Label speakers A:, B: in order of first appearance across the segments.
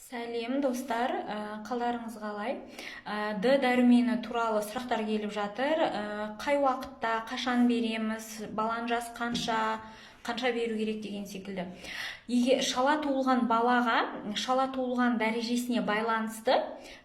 A: Сәлем, достар! Қалдарыңыз қалай? Д дәрумені туралы сұрақтар келіп жатыр. Қай уақытта, қашан береміз, баланың жасы қанша, қанша беру керек деген секілді. Егер шала туылған балаға, шала туылған дәрежесіне байланысты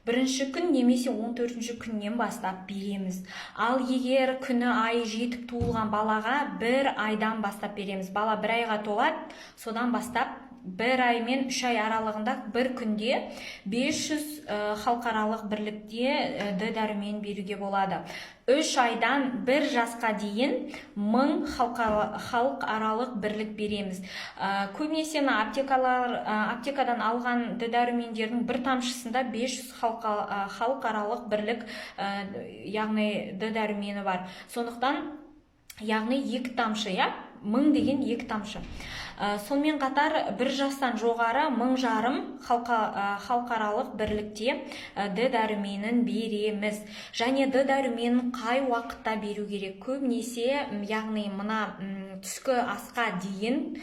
A: бірінші күн немесе 14 күннен бастап береміз. Ал егер күні, айы жетіп туылған балаға бір айдан бастап береміз. Бала бір айға толады, содан бастап 1 ай мен 3 ай аралығында бір күнде 500 халықаралық бірлікте Д дәрумен беруге болады. 3 айдан 1 жасқа дейін 1000 халықаралық бірлік береміз. Көбінесе мына аптекадан алған Д дәрумендердің бір тамшысында 500 халықаралық бірлік, яғни Д дәрумені бар. Сондықтан, яғни екі тамшы, иә, 1000 деген екі тамшы. Сонымен қатар 1 жастан жоғары 1500 халықаралық бірлікте Д дәруменін береміз. Және Д дәруменін қай уақытта беру керек? Көбінесе, яғни мына түскі асқа дейін,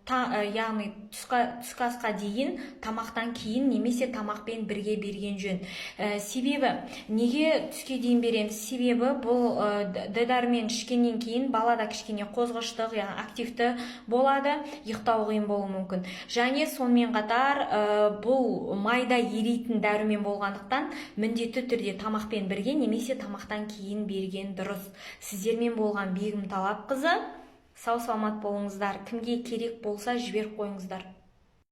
A: яғни түскі асқа дейін, тамақтан кейін немесе тамақпен бірге берген жөн. Себебі неге түске дейін береміз? Себебі бұл Д дәрумен ішкеннен кейін балада кішкене қозғыштық, яғни активті болады, ұйықтау қиын болуы мүмкін. Және сонымен қатар бұл майда еритін дәрумен болғандықтан, міндетті түрде тамақпен бірге немесе тамақтан кейін берген дұрыс. Сіздермен болған Бегім Талапқызы. Сау саламат болыңыздар. Кімге керек болса, жіберіп қойыңыздар.